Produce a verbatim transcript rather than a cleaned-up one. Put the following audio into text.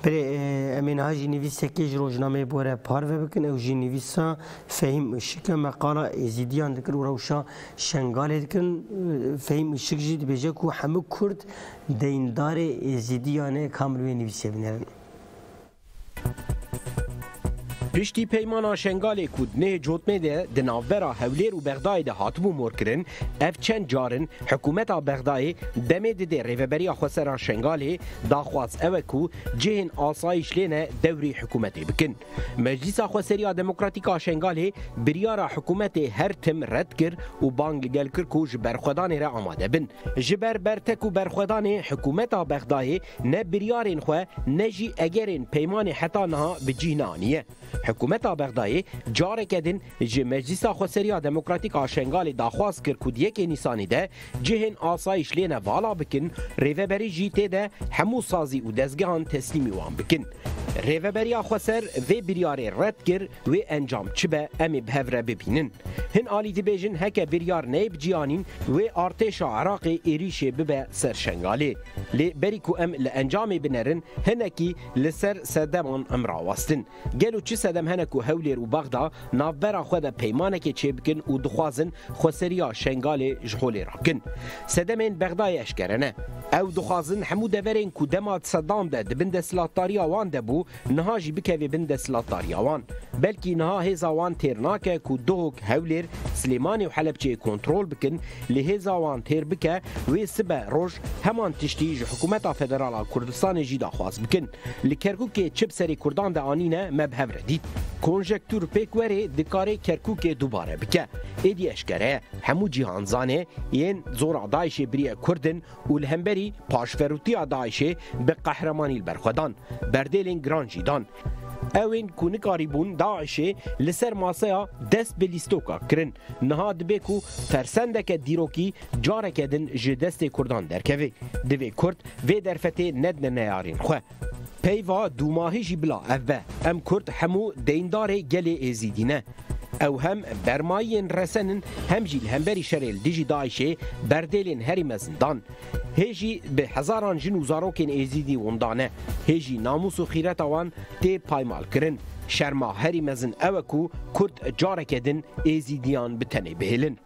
Belê, e, em ê niha jî nivîsekê ji rojnameyê bi we re parve bikin. Ew jî nivîsa Fehîm Işik e, meqala Êzîdiyan dikir û rewşa Şengalê dikirin. E, Fehîm Işik jî dibêje ku hemû Kurd deyndarê Êzîdiyan e, kamil wê nivîsê binerin. Piştî peymana Şengalê ku di nehê Cotmê de di navbera Hewlêr û Bexdayê de hatibû morkirin, ev çend car in hikûmeta Bexdayê demê dide Rêveberiya Xwesera Şengalê. Daxwaz ew e ku cihên asayîş lê ne dewrî hikûmetê bikin. Meclîsa Xweseriya Demokratîk a Şengalê biryara hikûmetê her tim red kir û bang li gel kir ku ji berxwedanê re amade bin. Ji ber bertek û berxwedanê hikûmeta Bexdayê ne biryarên xwe ne jî egerên peymanê heta niha bi cih neaniye. Hikûmeta Bexdayê careke din ji Meclîsa Xweseriya Demokratîk a Şengalê daxwaz kir ku di yekê Nîsanê de cihên asayîş lê ne vala bikin, rêveberî jî tê de hemû sazî û dezgehan teslîmî wan bikin. Rêveberiya Xweser vê biryarê red kir, wê encam çi be, em ê bi hev re bibînin. Hin alî dibêjin heke biryar neyê biciyanîn, wê artêşa Iraqê êrîşê bibe ser Şengalê. Lê berî ku em li encamê binerin, hinekî li ser sedeman em rawestin. Gelo çi sedem hene ku Hewlêr û Bexda navbera xwe de peymanekê çêbikin û dixwazin xweseriya Şengalê ji holê rakin? Sedemên Bexdayê eşkere ne. Ew dixwazin hemû deverên ku dema sedan de di bin desthilatdariya wan de bû, niha jî bikeve bin desthilatdariya wan. Belkî niha hêza wan têr nake ku Duhok, Hewlêr, Silêmanê û Helebçeyê kontrol bikin, lê hêza wan têr bike, wê sibe roj heman tiştî ji Hikûmeta Federal a Kurdistanê jî daxwaz bikin. Li Kerkûkê çi bi serê Kurdan de anîne, me bi hev re dît. Konjektûr pêk werê dikarê Kerkûkê dubare bike. Êdî eşkere ye, hemû cîhan zane yên zora DAIŞê biriye Kurd in û li hemberî paşverûtiya DAIŞê bi qehremanî li ber xwe dan. Berdêlên giran jî dan. Ewên ku nikarîbûn DAIŞê li ser maseya dest bi lîstoka kirin. Niha dibe ku fersendeke dîrokî careke din ji destê Kurdan derkeve. Divê Kurd vê derfetê nedine neyarên xwe. Peyva dûmahî jî bila ev be. Em Kurd hemû deyndarê gelê Êzîdî ne. Ew hem bermayiyên resen in, hem jî li hemberî şerê li dijî DAIŞê berdêlên herî mezin dan. Hê jî bi hezaran jin û zarokên Êzîdî windane. Hê jî namûs û xîreta wan tê paymalkirin. Şerma herî mezin ew e ku Kurd careke din Êzîdiyan bi tenê bihêlin.